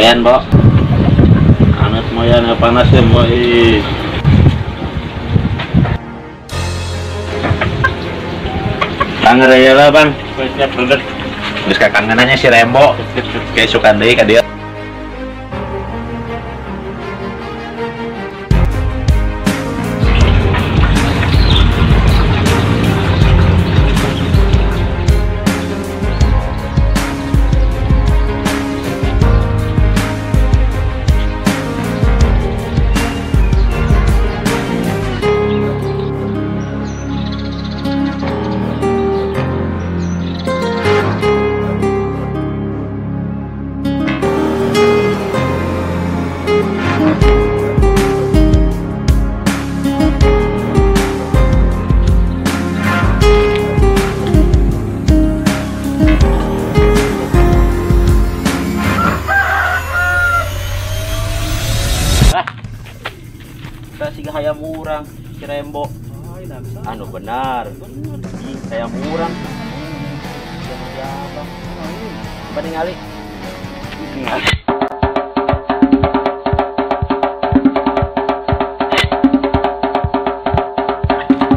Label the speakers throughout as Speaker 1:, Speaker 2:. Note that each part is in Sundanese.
Speaker 1: Moyan, Bo. Anet moyan panas ya, Bo. Kangen aja lah, Bang. Siap, bener. Geus kakangenannya si Rembo. Kayak sukan deui ka dia. Hayam urang si Rembo. Anu benar. Hayam urang. Coba ningali.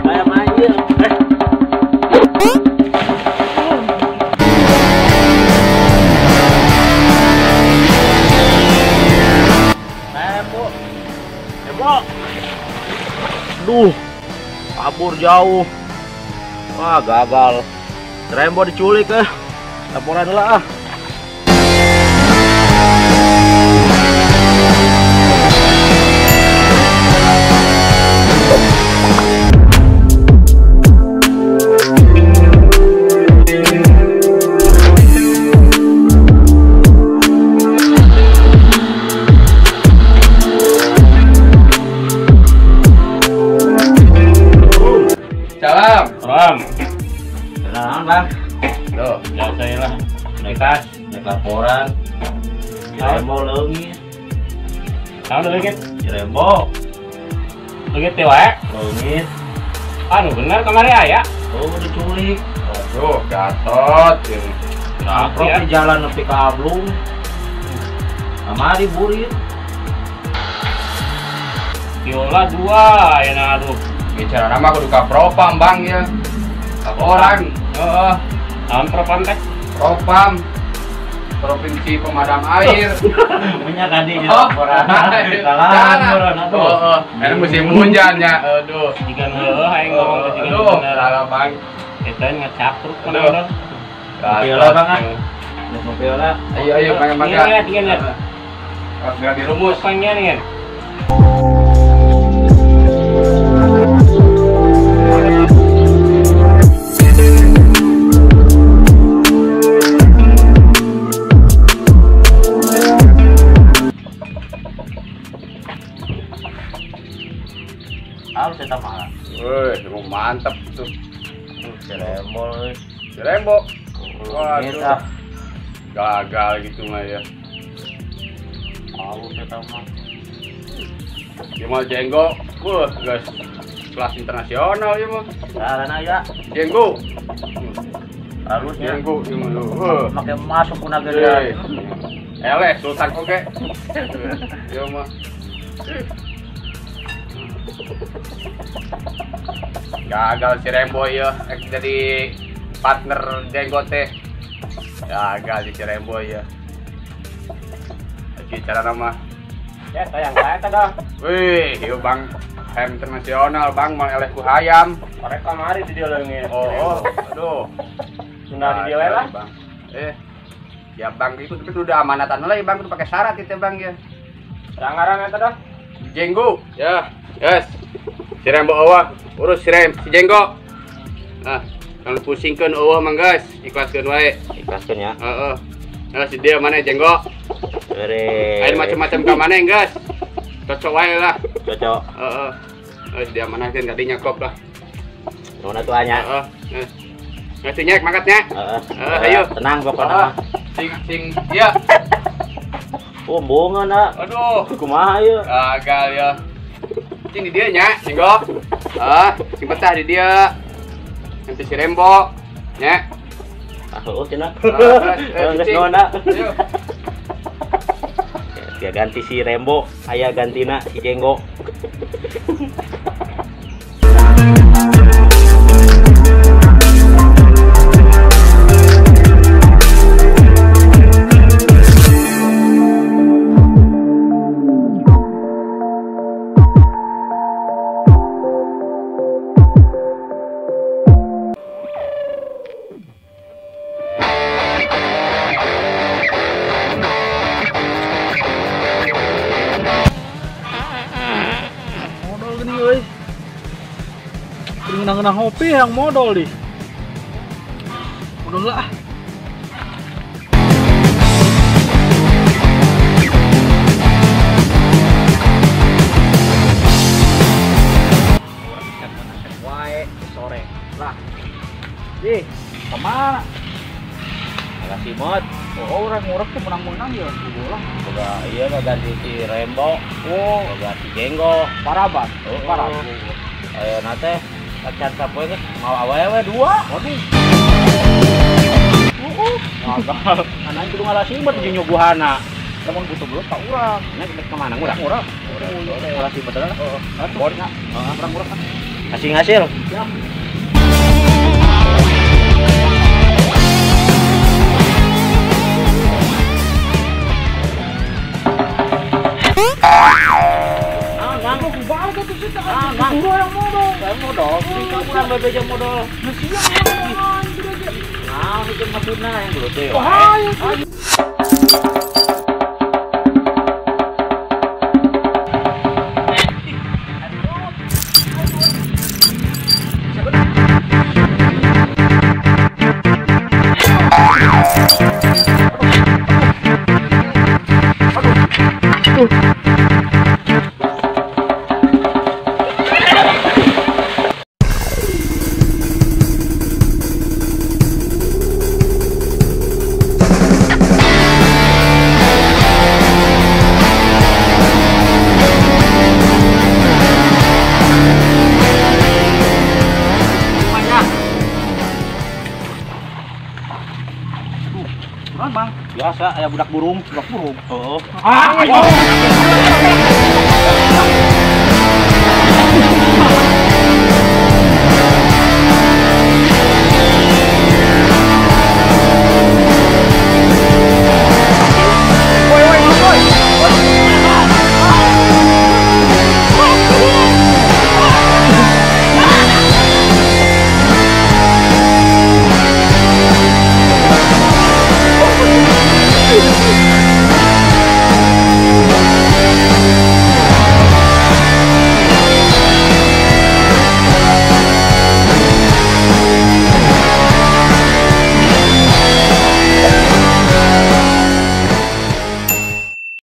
Speaker 1: Hayam anjir. Rembo. Rembo. Duh, kabur jauh. Wah, gagal. Rembo diculik eh. Laporan lah ah.
Speaker 2: Salam.
Speaker 1: Salam, Bang.
Speaker 2: Loh, ya saya lah.
Speaker 1: Nekas, nek laporan. Si Rembo leungit.
Speaker 2: Naon leungit?
Speaker 1: Si Rembo.
Speaker 2: Leungit teh wae.
Speaker 1: Leungit.
Speaker 2: Anu bener kamari aya.
Speaker 1: Oh, diculik.
Speaker 2: Aduh, gatot.
Speaker 1: Kaprok di jalan nepi ka Ablung. Kamari burit.
Speaker 2: Viola 2, ayeuna aduh.
Speaker 3: Bicara nama kudu ka Propam, Bang ya. Orang, heeh.
Speaker 2: Naon Propam teh?
Speaker 3: Propam. Provinsi Pemadam Air.
Speaker 1: Minyak tadi laporan. Salah,
Speaker 3: aduh. Heeh, ini musim hujan ya. Aduh.
Speaker 2: Jiga heueuh aing ngomong teh jiga.
Speaker 3: Aduh, salah, Bang.
Speaker 2: Eta ngecapruk mana.
Speaker 1: Viola, Bang ah. Viola.
Speaker 3: Ayo ayo Bang, Bang.
Speaker 2: Ingat, ingat.
Speaker 3: Harus segera dirumus.
Speaker 2: Panggil nih.
Speaker 1: Harus eta mah.
Speaker 3: Woi, emang mantap tuh.
Speaker 1: Si Rembo.
Speaker 3: Si Rembo. Waduh. Gagal gitu mah ya.
Speaker 1: Halus eta mah.
Speaker 3: Dia mau jenggo. Wah, guys. Kelas internasional ya mah.
Speaker 1: Sarana ya.
Speaker 3: Jenggo.
Speaker 1: Halus ya.
Speaker 3: Jenggo ieu mah.
Speaker 1: Make masuk kuna gede.
Speaker 3: Eleh sultan oge. Ieu mah. Gagal si Rembo ya, jadi partner jenggot teh. Gagal si Rembo ya. Lagi cara nama.
Speaker 2: Ya sayang saya dah.
Speaker 3: Wih, yuk Bang, hayam internasional Bang, mal eleh ku hayam.
Speaker 2: Korek kamari di dia leungit.
Speaker 3: Oh, aduh.
Speaker 2: Sudah di dia lah.
Speaker 3: Bang. Ya Bang itu tapi udah amanatan lah ya Bang, itu pakai syarat itu Bang ya.
Speaker 2: Sangaran eta dah.
Speaker 3: Jenggo. Ya, yes. Si Rembo eueuh, urus si Rem, si Jenggo. Nah, kalau pusingkeun eueuh mah guys, ikhlaskeun wae.
Speaker 1: Ikhlaskeun ya.
Speaker 3: Heeh. Nah, si dia mana Jenggo?
Speaker 1: Bere.
Speaker 3: Air macam-macam ka mana guys? Cocok wae lah.
Speaker 1: Cocok.
Speaker 3: Heeh. Nah, si dia mana kan tadi nyakop lah.
Speaker 1: Nuhun atuh anya.
Speaker 3: Heeh. Ngasih nyek mangkatnya.
Speaker 1: Heeh.
Speaker 3: Ayo.
Speaker 1: Tenang pokoknya.
Speaker 3: Sing sing iya.
Speaker 1: Oh, bohongan ah.
Speaker 3: Aduh,
Speaker 1: kumaha ieu?
Speaker 3: Gagal ya. Sing di dia nya, Jenggo. Ah, sing betah di dia. Nanti si Rembo, nya.
Speaker 1: Ah, heueuh cenah. Geus nuhun. Ya ganti si Rembo, aya gantina si Jenggo.
Speaker 4: Ngenang ngopi yang modal deh. Modal lah. Wae sore lah. Ih, kemana?
Speaker 1: Makasih mod.
Speaker 4: Oh, orang ngurek tuh menang-menang ya. Bola.
Speaker 1: Boga iya ganti si Rembo.
Speaker 4: Oh,
Speaker 1: boga si Jenggo.
Speaker 4: Paraban.
Speaker 1: Oh,
Speaker 4: paraban.
Speaker 1: Ayo nate acan sapoe geus mau awewe dua.
Speaker 4: Waduh.
Speaker 1: Gagal. Anak kudu ngalasimet jeung nyuguhana.
Speaker 4: Lamun butuh belut ka urang.
Speaker 1: Nya rek ka mana ngurang?
Speaker 4: Ngurang.
Speaker 1: Ngalasimet lah.
Speaker 4: Heeh. Atuh nya.
Speaker 1: Heeh,
Speaker 4: urang-urang.
Speaker 1: Kasih ngasil.
Speaker 4: Siap.
Speaker 1: Modal, kurang bebeja modal. Nah, itu maksudnya yang dulu tuh. Biasa, ada budak burung,
Speaker 4: Budak burung.
Speaker 1: Oh.
Speaker 4: Ah, ayo.